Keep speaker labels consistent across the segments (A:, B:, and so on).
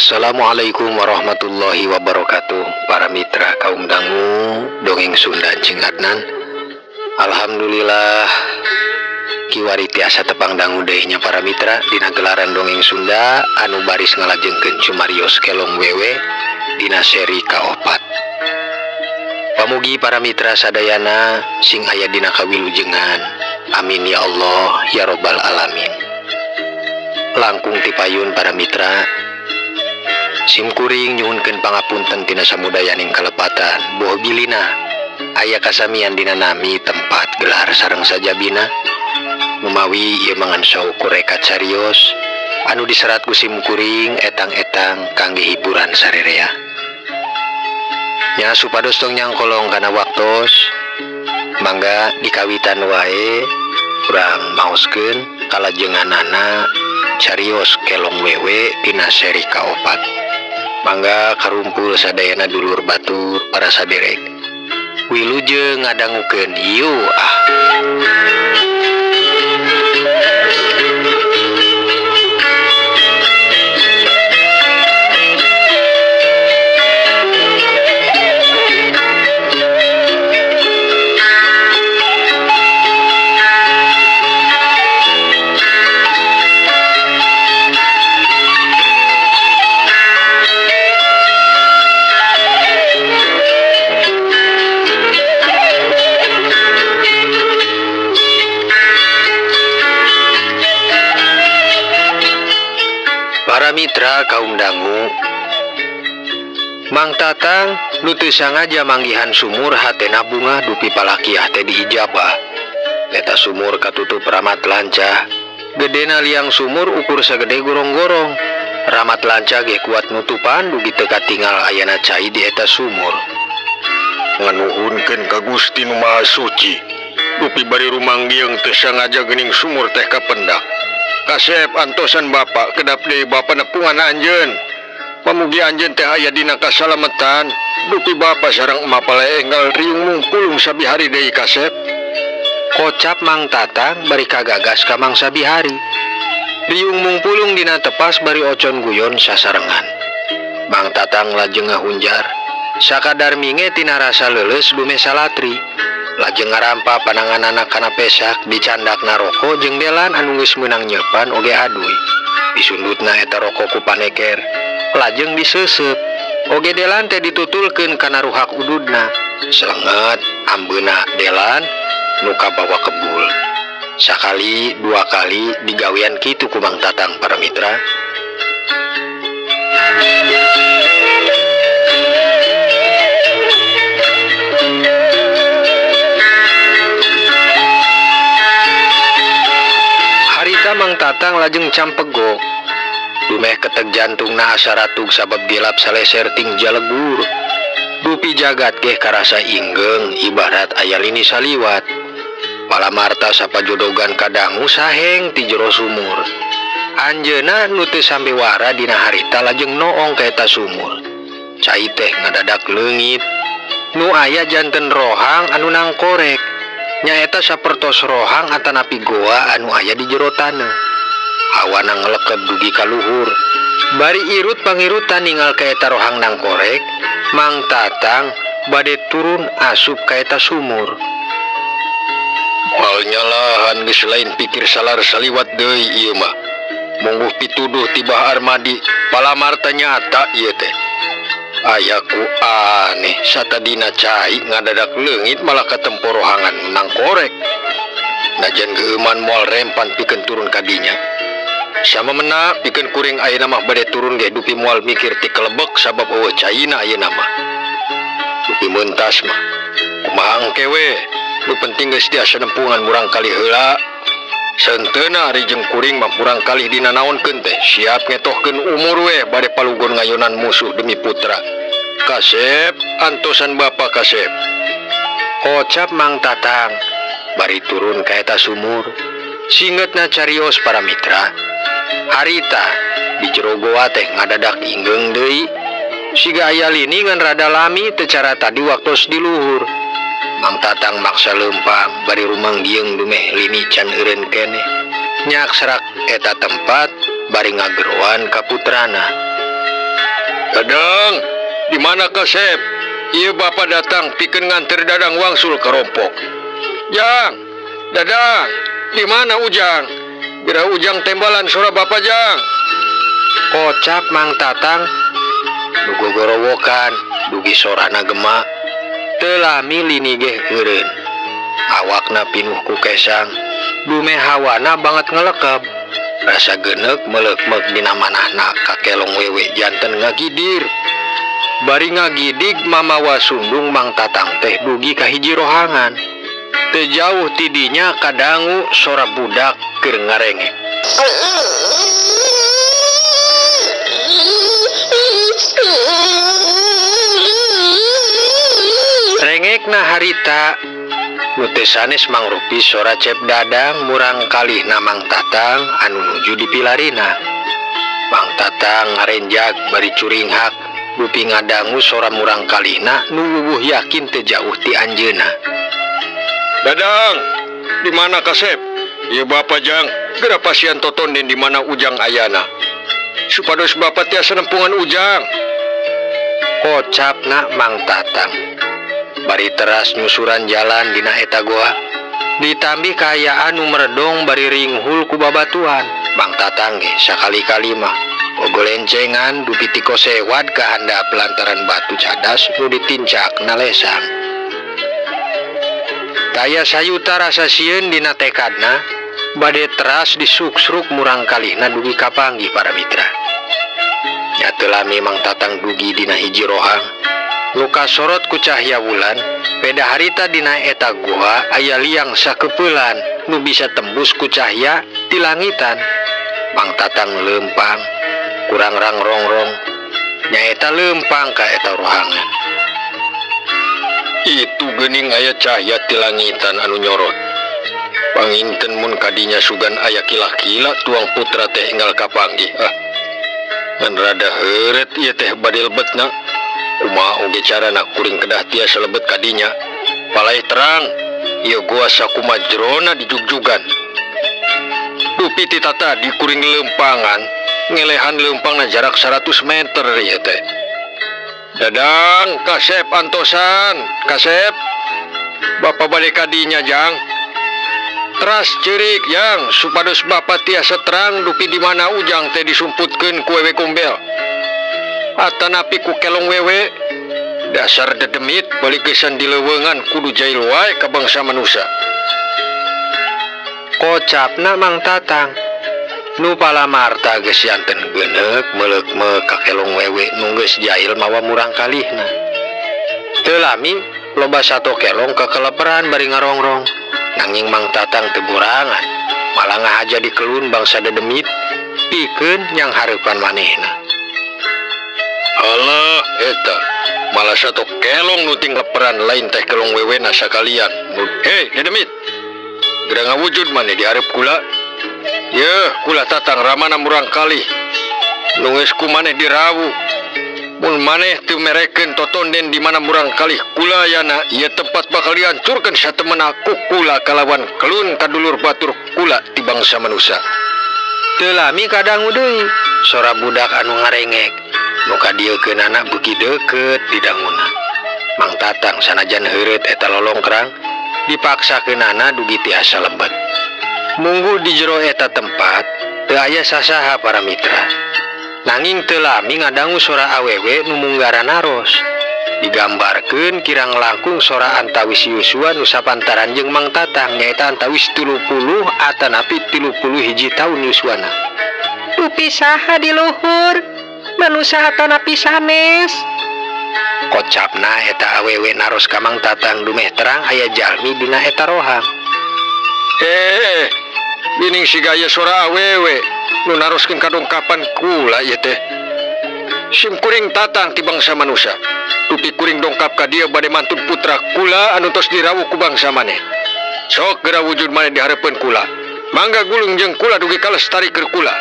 A: Assalamualaikum warahmatullahi wabarakatuh para mitra kaum dangu dongeng Sunda Cing Adnan. Alhamdulillah kiwari tiasa tepang dangu deui nya para mitra dina gelaran dongeng Sunda anu baris ngalajengkeun cumarios Kelong Wewe dina seri kaopat. Pamugi para mitra sadayana sing aya dina kawilujengan. Amin ya Allah ya robbal alamin. Langkung tipayun para mitra, simkuring nyuhunkeun pangapunten tina samudayaning kalepatan boh bilina aya kasamian dina nami tempat gelar sareng sajabina numawi ieu mangan saukur rekat carios anu diserat ku simkuring etang-etang kangge hiburan sarerea. Nya supados tong nyangkolong kana waktos, mangga dikawitan wae urang maoskeun kalajenganana carios Kelong Wewe dina seri kaopat. Mangga karumpul sadayana dulur batur para saderek. Wilujeng ngadangukeun ieu ah. Para mitra kaum dangu, Mang Tatang nu teu sangaja manggihan sumur hatena bungah dupi palakiah teh diijabah. Eta sumur katutup ramat lancah. Gedena liang sumur ukur sagede gorong-gorong. Ramat lancah ge kuat nutupan dugi teu katingal ayana cai di eta sumur.
B: Nganuhunkeun ka Gusti Nu Maha Suci. Dupi bari rumanggieung teu sangaja geuning sumur teh kapendak. Kasep antosan bapak kedap deui bapa nepungan anjeun. Pamugi anjeun teh aya dina kasalametan. Dupi bapa sareng emak palae enggal riung mungpulung sabihari deui kasep.
A: Kocap Mang Tatang bari kagagas ka Mang Sabihari. Riung mungpulung dina tepas bari ocon guyon sasarengan. Mang Tatang lajeng ngahunjar. Sakadar minge tina rasa leuleus dume salatri. Lajeng ngarampa pananganana kana pesak dicandak naroko jeung delan anu geus meunang nyepan oge aduy. Disundutna eta roko ku paneker, lajeng diseuseup. Oge delan teh ditutulkeun kana ruhak ududna. Selenget ambeuna delan nu kabawa kebul. Sakali dua kali digawean kitu ku Mang Tatang para mitra. Harita Mang Tatang lajeng campegok. Dumeh ketek jantungna asa ratug sabab gelap saleser ting jalegur. Dupi jagat geh karasa inggeng ibarat aya lini saliwat. Palamarta sapajodogan kadangu saheng ti jero sumur. Anjeunna nu teu sampe wara dina harita lajeng noong ka eta sumur. Cai teh ngadadak leungit. Nu aya janten rohang anu nangkorek. Nyaeta sapertos rohang atanapi goa anu aya di jero taneuh. Hawana ngelekeb dugi ka luhur. Bari irut pangirutan ningal ka eta rohang nangkorek, Mang Tatang bade turun asup ka eta sumur.
B: Moal nyalahan geus lain pikir salar saliwat deui ieu mah. Mungguh pituduh tibah Armadi, palamarta nyata ieu teh. Ayaku aneh satadina cai ngadadak leungit malah katempo rohangan nangkorek. Najan geuman moal rempan pikeun turun ka dinya.
A: Samemena pikeun kuring ayeuna mah bade turun ge dupi moal mikir ti kelebek sabab eueuh caina ayeuna mah. Dupi mentas mah. Kumaha engke we, nu penting geus tiasa nempungan murang kali heula. Saenteuna ari jeung kuring mah murang kalih dina naonkeun teh siap ngetohkeun umur we bade palugon ngayonan musuh demi putra. Kasep, antosan bapa kasep. Kocap Mang Tatang bari turun ka eta sumur. Singetna carios para mitra. Harita di jero goa teh ngadadak inggeung deui. Siga aya lini ngan rada lami teu cara tadi waktos di luhur. Mang Tatang maksa leumpang bari rumanggiung dumeh lini can eureun keneh. Nyaksrak eta tempat bari ngageroan ka putrana.
B: Dadang, di mana kasep? Ieu bapa datang pikeun nganter Dadang wangsul ka rompok. Jang, Dadang, di mana Ujang? Geura Ujang tembalan sora bapa Jang.
A: Kocap Mang Tatang nu gogorowokan dugi sorana gema. Teu lami lini geh eureun. Awakna pinuh ku kesang, dumeh hawana banget ngelekeb. Rasa geuneuk meleukmeuk dina manahna ka kelong wewe janten ngagidir. Bari ngagidig mamawa sundung Mang Tatang teh dugi ka hiji rohangan. Teu jauh ti dinya kadangu sora budak keur ngarengek. Rengekna harita nu teu sanes mangrupi sora Cep Dadang murang kalihna Mang Tatang anu nuju dipilarina. Mang Tatang ngarenjag bari curinghak dupi ngadangu sora murang kalihna nu wuwuh yakin teu jauh ti anjeunna.
B: Dadang, di mana kasep? Ieu bapa Jang, geura pasian totonden di mana Ujang ayana. Supados bapa tiasa nempungan Ujang.
A: Kocapna Mang Tatang. Bari teras nyusuran jalan dina eta goa. Ditambih kaayaan nu meredong bari ringhul ku babatuan. Mang Tatang ge sakali-kali mah gogolencengan dupi tiko sewad ka handap lantaran batu cadas nu ditincak nalesang. Taya sayuta rasa sieun dina tekadna bade teras disuksruk murang kalihna dugi kapanggih para mitra. Nya teu lami Mang Tatang dugi dina hiji rohang. Nu kasorot ku cahya wulan, beda harita dina eta goa aya liang sakeupelan nu bisa tembus ku cahya ti langitan. Mang Tatang leumpang, kurang rang rongrong, nyaeta leumpang ka eta rohangan.
B: Itu geuning aya cahya ti langitan anu nyorot. Panginten mun kadinya sugan aya kila-kila tuang putra teh enggal kapanggih. Ah, ngan rada heureut ieu teh bade lebetna. Kumaha oge carana kuring kedah tiasa lebet kadinya. Palai terang, ieu goa sakumaha jerona dijugjugan. Dupi ti tata di kuring leumpangan, ngelehan leumpangna jarak 100 meter ieu teh. Dadang, kasep antosan, kasep. Bapa bade kadinya Jang. Teras ceurik Jang, supados bapa tiasa terang dupi di mana Ujang teh disumputkeun ku wewe gombel. Atanapi ku kelong wewe. Dasar dedemit balik geusan dileuweungan kudu jail wae ka bangsa manusia.
A: Kocapna Mang Tatang. Nu palamarta geus janten geuneuk meleukmeuk ka kelong wewe nu geus jail mawa murang kalihna. Teu lami loba sato kelong kekeleperan bari ngarongrong. Nanging Mang Tatang teu borangan, malah ngahaja dikelun bangsa dedemit pikeun nyang hareupan manehna.
B: Alah eta, malah sato kelong nu ting leperan lain teh kelong wewena sakalian. Hei dedemit, geura ngawujud maneh di hareup kula. Yeuh, kula Tatang ramana murang kalih. Nu geus ku maneh dirawu. Mun maneh teu merekeun totonden di mana murang kalih kula ayana, ieu tempat bakal dihancurkeun satemena ku kula kalawan kelun kadulur batur kula ti bangsa manusia.
A: Teu lami kadangu deui sora budak anu ngarengek. Nu kadieukeunana beuki deukeut didanguna. Mang Tatang sanajan heureut eta lolongkrang dipaksakeunana dugi tiasa lebet. Mungguh di jero eta tempat teu aya sasaha para mitra. Nanging teu lami ngadangu sora awewe nu munggaran naros. Digambarkeun kirang langkung sora antawis yuswa nu sapantaran jeung Mang Tatang nyaeta antawis 30 atanapi 31 taun yuswana.
C: Dupi saha di luhur manusia atanapi sanes?
A: Kocapna eta awewe naros ka Mang Tatang dumeh terang aya jalmi dina eta rohang.
B: Eh, geuning siga aya sora awewe nu naroskeun kadongkapan kula ieu teh. Sim kuring Tatang ti bangsa manusia. Dupi kuring dongkap ka dieu bade mantun putra kula anu tos dirawu ku bangsa maneh. Sok geura wujud maneh di hareupeun kula. Mangga gulung jeung kula dugi kalestari keur kula.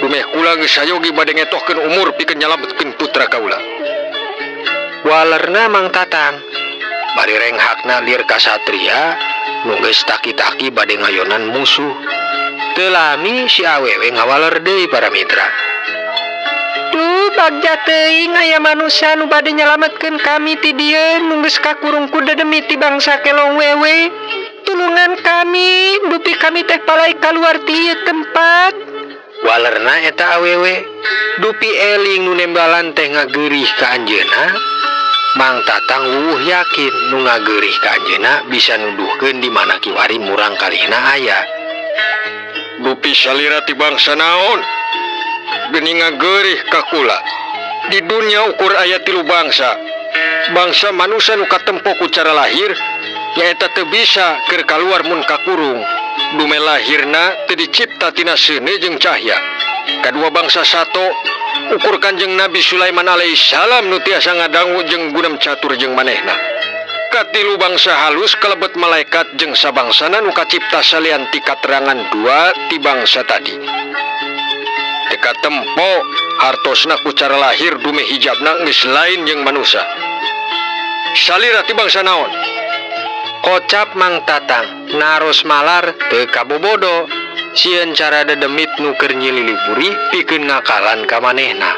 B: Dumeh kula geus sayogi bade ngetohkeun umur pikeun nyalametkeun putra kaula.
A: Walerna Mang Tatang bari renghakna lir kasatria nu geus taki-taki bade ngayonan musuh. Teu lami si awewe ngawaler deui para mitra.
C: Duh, bagja teuing aya manusia nu bade nyalametkeun kami ti dieu nu geus kakurung ku dedemit ti bangsa kelong wewe. Tulungan kami, dupi kami teh palai kaluar ti ieu tempat.
A: Walerna eta awewe dupi eling nu nembalan teh ngageurih ka anjeunna. Mang Tatang wuwuh yakin nu ngageurih ka anjeunna bisa nuduhkeun di mana kiwari murang kalihna aya.
B: Dupi salira ti bangsa naon? Geuning ngageurih ka kula. Di dunya ukur aya tilu bangsa. Bangsa manusia nu katempo ku cara lahir nyaeta teu bisa keur kaluar mun kakurung. Dume lahirna teu dicipta tina seuneu jeung cahya. Kadua bangsa sato ukur Kanjeng Nabi Sulaiman alaihissalam nu tiasa ngadangu jeung gunam catur jeung manehna. Katilu bangsa halus kalebet malaikat jeung sabangsana nu kacipta salian ti katerangan dua ti bangsa tadi. Teu katempo hartosna ku cara lahir dume hijabna geus lain jeung manusia. Salira ti bangsa naon?
A: Kocap Mang Tatang naros malar teu kabobodo. Sieun cara dedemit nu keur nyililiburi pikeun ngakalan ka manehna.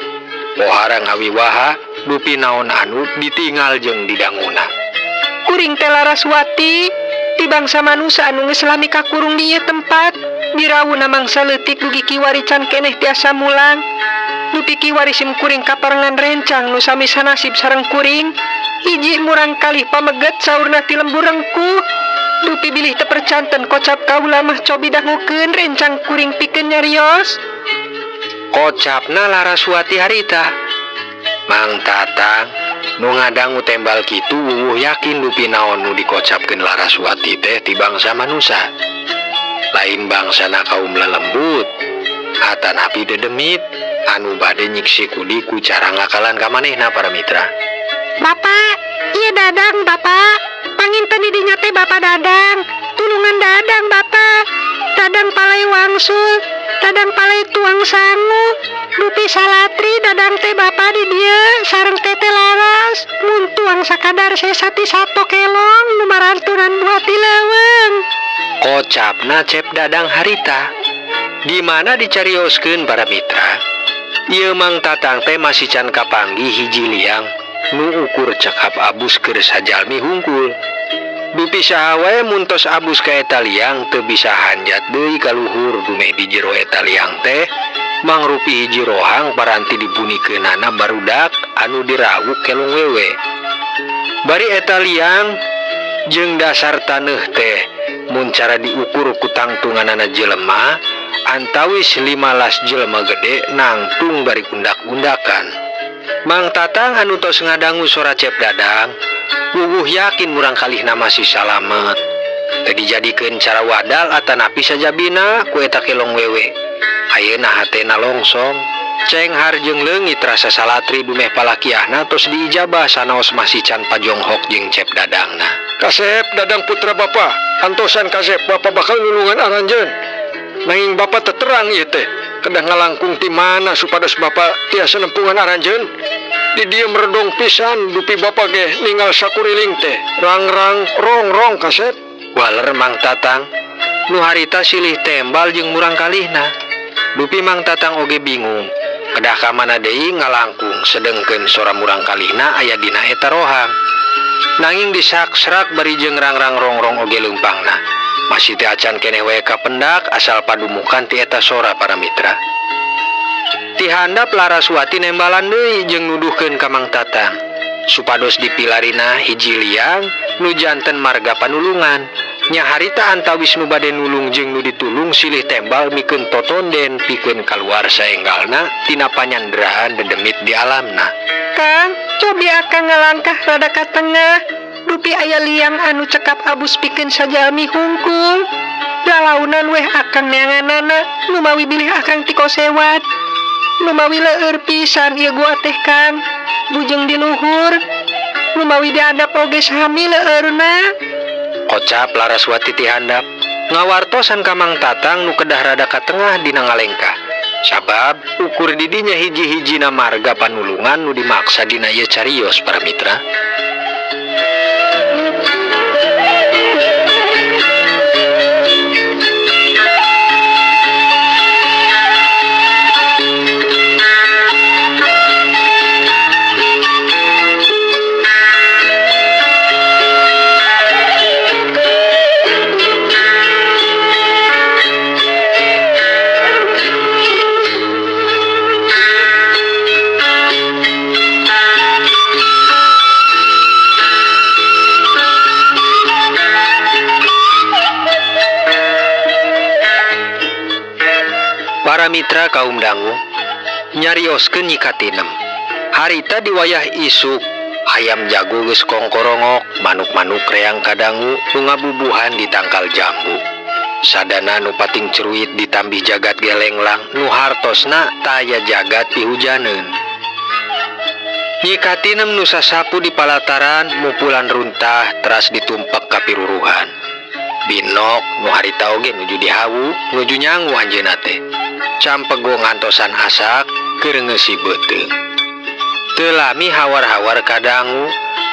A: Pohara ngawiwaha dupi naon anu ditingal jeung didanguna.
C: Kuring teh Laraswati ti bangsa manusia anu geus lami kakurung di ieu tempat. Dirawuna mangsa leutik dugi kiwari can keneh tiasa mulang. Dupi kiwari sim kuring kaparengan rencang nu sami sanasib sareng kuring. Hiji murang kalih pameget saurna ti lembur rengkuh. Dupi bilih teu percanten kocap kaula mah cobi dangukeun rencang kuring pikeun nyarios.
A: Kocapna Laraswati harita. Mang Tatang nu ngadangu tembal kitu wuwuh yakin dupi naon nu dikocapkeun Laraswati teh ti bangsa manusia. Lain bangsana kaum lelembut atanapi dedemit anu bade nyiksi kudi ku cara ngakalan ka manehna para mitra.
C: Bapak, ieu Dadang Bapak. Panginten di dinya teh Bapak Dadang. Tulungan Dadang Bapak. Dadang palai wangsul, Dadang palai tuang sangu. Dupi salatri Dadang teh Bapak di dieu sareng Teteh Laras. Mun tuang sakadar sesa ti sato kelong nu marantunan buah ti leuweung.
A: Kocapna Cep Dadang harita. Di mana dicarioskeun para mitra? Ieu Mang Tatang teh masih can kapanggih hiji liang nu ukur cekap abus keur sajalmi hungkul. Dupi saha wae mun tos abus ka eta liang teu bisa hanjat deui ka luhur dumeh di jero eta liang teh mangrupi hiji rohang paranti dibunikeunana barudak anu dirawuk kelong wewe. Bari eta liang jeung dasar taneuh teh mun cara diukur ku tangtunganana jelema antawis 15 jelema gede nangtung bari undak-undakan. Mang Tatang anu tos ngadangu sora Cep Dadang wuwuh yakin murang kalihna masih salamet. Teu dijadikeun cara wadal atanapi sajabina ku eta kelong wewe. Ayeuna hatena longsong. Cenghar jeung leungit rasa salatri dumeh palakiahna tos diijabah sanaos masih can pajonghok jeung Cep Dadangna.
B: Kasep Dadang putra bapa, antosan kasep bapa bakal nulungan aranjeun. Nanging bapa teterang ieu teh, kedah ngalangkung ti mana supados bapa tiasa nempungan aranjeun. Di dieu meredong pisan dupi bapa ge ninggal sakuriling teh, rang-rang rong-rong kasep.
A: Waler Mang Tatang nu harita silih tembal jeung murang kalihna. Dupi Mang Tatang oge bingung, kedah ka mana deui ngalangkung sedengkeun sora murang kalihna aya dina eta rohang. Nanging disak-serak bari jeung rang-rang rongrong oge leumpangna. Masih teh acan keneh wae kapendak asal padumukan ti eta sora para mitra. Ti handap Laraswati nembalan deui jeung nuduhkeun ka Mang Tatang. Supados dipilarina hiji liang nu janten marga panulungan. Nya harita antawis nu bade nulung jeung nu ditulung silih tembal mikeun totonden pikeun kaluar saenggalna tina panyanderaan dedemit di alamna.
C: Kang, cobi akang ngalangkah rada ka tengah. Dupi aya liang anu cekap abus pikeun sajalmi hungkul. Lalaunan weh akang neanganana numawi bilih akang ti kosewat. Numawi leueur pisan ieu gua teh Kang. Bujeng di luhur. Numawi diandap oge sami leueurna.
A: Kocap Laraswati ti handap ngawartosan ka Mang Tatang nu kedah rada ka tengah dina ngalengkah. Sabab ukur didinya hiji-hijina marga panulungan nu dimaksa dina ieu carios para mitra. Para mitra kaum dangu nyarioskeun Nyi Katinem. Harita di wayah isuk hayam jago geus kongkorongok, manuk-manuk reang kadangu nu ngabubuhan di tangkal jambu. Sadana nu pating ceruit ditambih jagat gelenglang nu hartosna taya jagat pihujaneun. Nyi Katinem nu sasapu di palataran mupulan runtah teras ditumpek ka piruruhan. Binok nu harita oge nuju dihawu nuju nyangu anjeunna teh. Campego ngantosan asak keur ngeusi beuteung. Teu lami hawar-hawar kadangu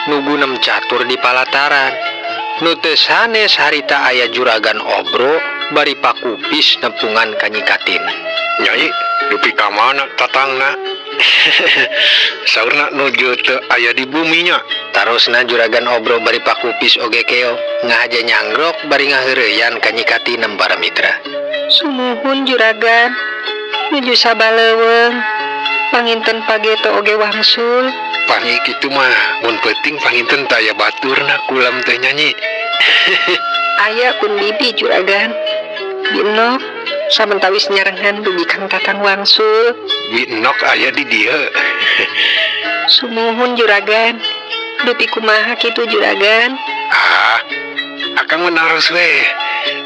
A: nu gunem catur di palataran. Nu teu sanes harita aya juragan Obro bari pakupis nepungan ka Nyi Katinem.
B: Nyai, dupi ka mana tatangna? Saurna nuju teu aya di buminya.
A: Tarosna juragan Obro bari pakupis oge keo ngahaja nyanggrok bari ngaheureyan ka Nyi Katinem para mitra.
C: Sumuhun juragan, nuju sabaleuweung, panginten pageto oge wangsul.
B: Pangi kitu mah mun peuting panginten teu aya baturna kulam teh nyanyi.
C: Aya pun bibi juragan. Binok samentawis nyarengan dugi Kang Tatang wangsul.
B: Binok aya di dieu.
C: Sumuhun juragan. Dupi kumaha kitu juragan?
B: Ah, akang mah naros we.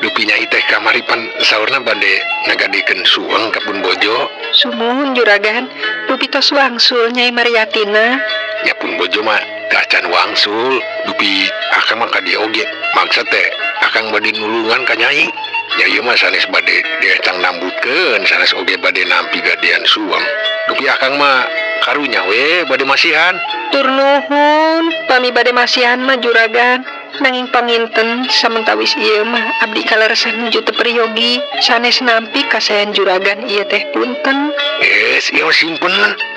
B: Dupi nyai teh kamari pan saurna bade ngagadekeun sueng ka pun bojo.
C: Sumuhun juragan, dupi tos wangsul Nyai Mariatina.
B: Ya pun bojo mah teu acan wangsul. Dupi akang mah ka dieu oge. Maksa teh akang bade nulungan ka nyai. Nyai mah sanes bade dietang nambutkeun, sanes oge bade nampi gadean sueng. Dupi akang mah karunya we bade masihan.
C: Tur nuhun, pami bade masihan mah juragan. Nanging panginten samentawis ieu mah abdi kaleresan nuju teu peryogi sanes nampi kasayan juragan ieu teh punten.
B: Geus ieu mah simpen.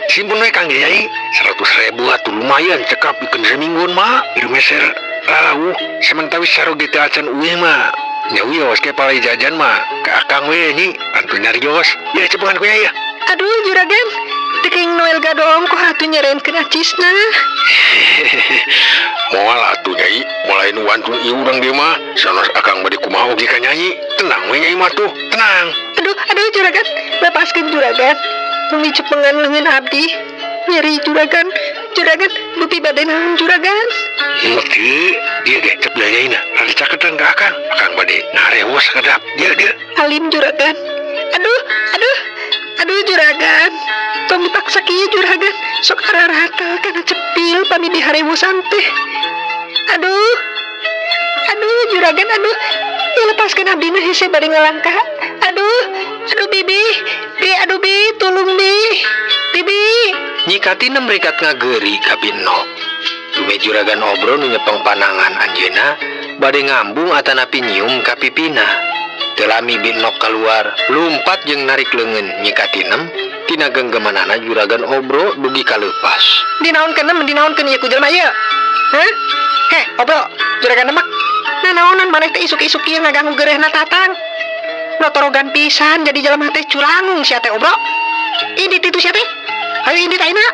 B: Simpen we kangge nyai. 100.000 atuh lumayan cekap pikeun samingguan mah. Ieu meser lalauh samentawis saroge teu acan eueuh mah. Nya wios ke palai jajan mah ka akang we nyi antu nyarios. Ya cepengan ku nyai ya.
C: Aduh juragan, teu kenging Noel gadoong kok atuh nyerenkeun acisna.
B: Moal atuh nyai, mulai nu wantun ieu urang dieu mah. Sanos akang bade kumaha oge ka nyai. Tenang we nyai mah tuh, tenang.
C: Aduh, aduh juragan, lepaskeun juragan. Tong dicepengan leungeun abdi. Nyeri juragan, juragan, dupi bade naon juragan?
B: Henteu, dia ge cep nyaina, rada caketan ka akang. Akang bade ngarewos kadap. Dia dia.
C: Alim juragan. Aduh, aduh. Aduh juragan. Tong dipaksa kieu juragan. Sok ararata kana cepil pami diharewosan teh. Aduh. Aduh juragan, aduh. Ya lepaskeun abdina hese bari ngalangkah. Aduh, aduh bibi. Bi, aduh bi, tulung bi. Bibi.
A: Nyi Katinem rikat ngageuri ka Binok. Dume juragan Obro nu nyepeng panangan anjeunna bade ngambung atanapi nyium ka pipina. Teu lami Binok kaluar, lumpat jeung narik leungeun Nyi Katinem tina genggemanana juragan Obro dugi kaleupas.
C: Dinaonkeun nem, dinaonkeun ieu ku jelema ieu? Hah? Heh, Obro, juragan demak. Nanaonan maneh teh isuk-isuk ieu ngaganggu gerehna Tatang. Notorogan pisan jadi jelema teh culangung sia teh Obro. Indit itu sia teh. Hayu indit ayeuna.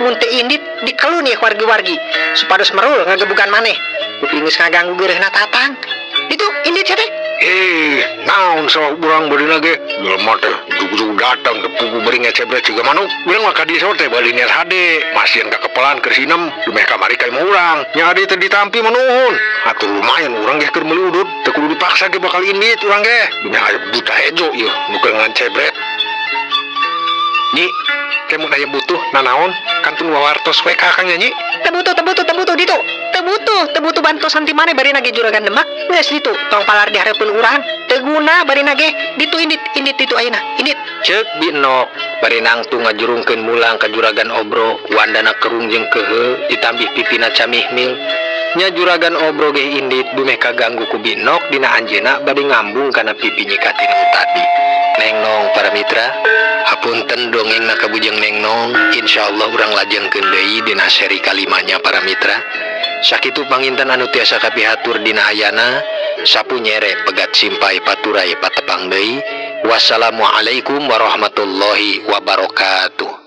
C: Mun teu indit dikelun ieu wargi-wargi supados merul ngagebugan maneh. Dupi geus ngaganggu geureuhna Tatang. Ditu indit sia teh.
B: Eh, naon salah urang badina ge? Jelema teh ujug-ujug datang teu puguh bari ngecebret siga manuk. Urang mah ka dieu teh bari niat hade, masihan kakepelan keur sinem, dumeh kamari ka imah urang. Nya adi teh ditampi mah nuhun. Atuh lumayan urang ge keur meuli udud, teu kudu dipaksa ge bakal indit urang ge. Dumeh aya buta hejo ieu nu keur ngacebret. Nyi, ke mun aya butuh nanaon kantun wawartos we ka Akang nya Nyi.
C: Teu butuh, teu butuh, teu butuh ditu. Teu butuh, teu butuh bantosan ti maneh barina ge juragan Demak. Geus ditu, tong palar di hareupeun urang. Teu guna barina ge. Ditu indit, indit ditu ayeuna. Indit.
A: Ceuk Bi Nok bari nangtung ngajurungkeun mulang ka juragan Obro wandana kerung jeung kehe ditambih pipina camihmil. Nya juragan Obro ge indit dumeh kaganggu ku Bi Nok dina anjeunna bade ngambung kana pipi Nyi Katin nu tadi. Neng Nong para mitra, hapunten dongengna kabujeng Neng Nong, insyaallah urang lajengkeun deui dina seri kalimanya para mitra. Sakitu panginten anu tiasa kapihatur dina ayana, sapu nyere pegat simpai paturai patepang deui. Wassalamualaikum warahmatullahi wabarakatuh.